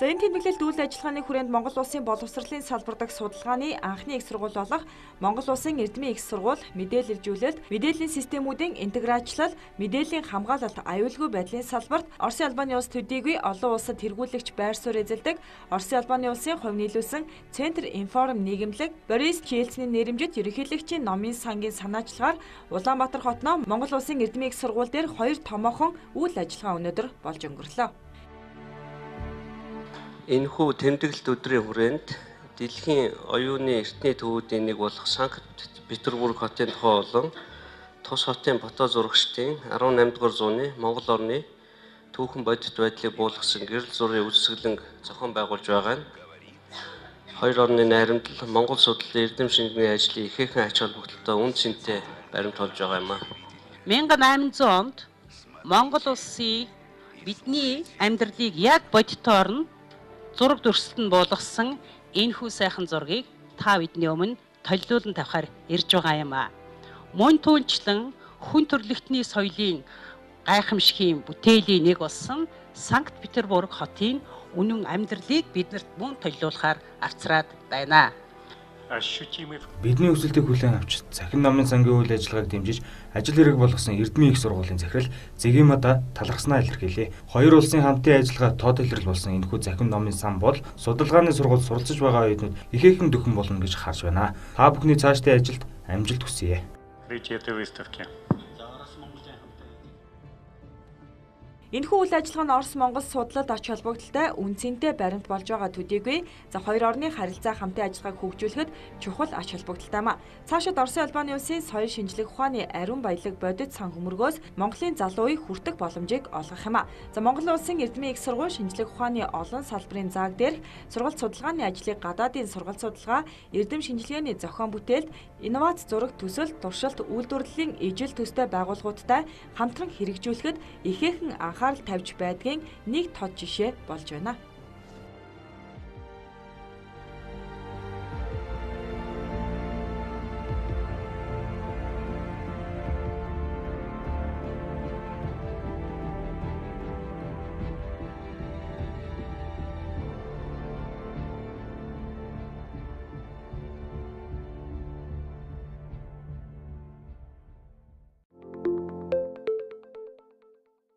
За, энэ тэмдэглэлт үйл ажиллагааны хүрээнд Монгол Улсын боловсролын салбар дахь судалгааны анхны их сургууль болох Монгол Улсын Эрдмийн их сургууль мэдээлэлжүүлэлт, мэдээллийн системүүдийн интеграчлал, мэдээллийн хамгаалалт, аюулгүй байдлын салбарт Оросын албаны улс төдийгүй олон улсад тэргүүлэгч байр суурь эзэлдэг Оросын албаны улсын хувь нийлүүлсэн Центр Информ нийгэмлэг Борис Ельциний нэрэмжит ерөнхийлөгчийн номын сангийн санаачлагаар Улаанбаатар хотноо Монгол Улсын Эрдмийн их сургууль дээр хоёр томоохон үйл ажиллагаа өнөөдөр болж өнгөрлөө. Энэхүү тэмдэглэлт өдрийн хүрээнд дэлхийн оюуны эртний төвүүдийн нэг болох Санкт-Петербург хотын тухай болон тус хотын фото зурагчдын 18 дугаар зууны Монгол орны түүхэн бодит байдлыг буулгасан гэрэл зургийн үзэсгэлэн зохион байгуулж байгаа нь хоёр орны найрамдал Монгол судлалын эрдэм шинжилгээний ажлын ихээхэн ач холбогдолтой үн цэнтэй баримт болж байгаа юм а. 1800 онд Монгол улсын бидний амьдралыг яг бодитоор нь зураг дүрслэлт нь буулгасан энэхүү сайхан зургийг та бидний өмнө толилуулан тавихаар ирж байгаа юм а. Мөн түүнчлэн хүн төрөлхтний соёлын гайхамшигын бүтээлийн нэг болсон Санкт-Петербург хотын үнэн амьдралыг биднэрт мөн толилуулахаар авцраад байна. Бидний өсөлтийг хүлээн авч цахим номын сангийн үйл ажиллагааг дэмжиж ажил хэрэг болгосон Эрдмийн их сургуулийн захирал Зэгимада талархснаа илэрхийлээ. Хоёр улсын хамтын ажиллагаа тод илрэл болсон энэхүү цахим номын сан бол судалгааны сургууль суралцж байгаа оюутнууд ихээхэн дөхөн болно гэж харж байна. Та бүхний цаашдын ажилд амжилт хүсье. Энэхүү үйл ажиллагаа нь Орос-Монгол судлалд ач холбогдолтой үн цэнтэй баримт болж байгаа төдийгүй за хоёр орны харилцаа хамтын ажиллагааг хөгжүүлэхэд чухал ач холбогдолтой юм а. Цаашид Оросын албаны улсын соёл шинжлэх ухааны ариун баялаг бодит сан хөмргөөс Монголын залуу үе хүртэх боломжийг олгох юм а. За, Монгол Улсын Эрдмийн их сургууль шинжлэх ухааны олон салбарын зааг дээрх сургалт судалгааны ажлыг гадаадын сургалт судалгаа, эрдэм шинжилгээний зохион бүтээлд, инновац зураг төсөл, туршилт, үйлдвэрлэлийн ижил төстэй байгууллагуудтай хамтран хэрэгжүүлэхэд ихээхэн анхаарал тавьж байдгийн нэг тод жишээ болж байна.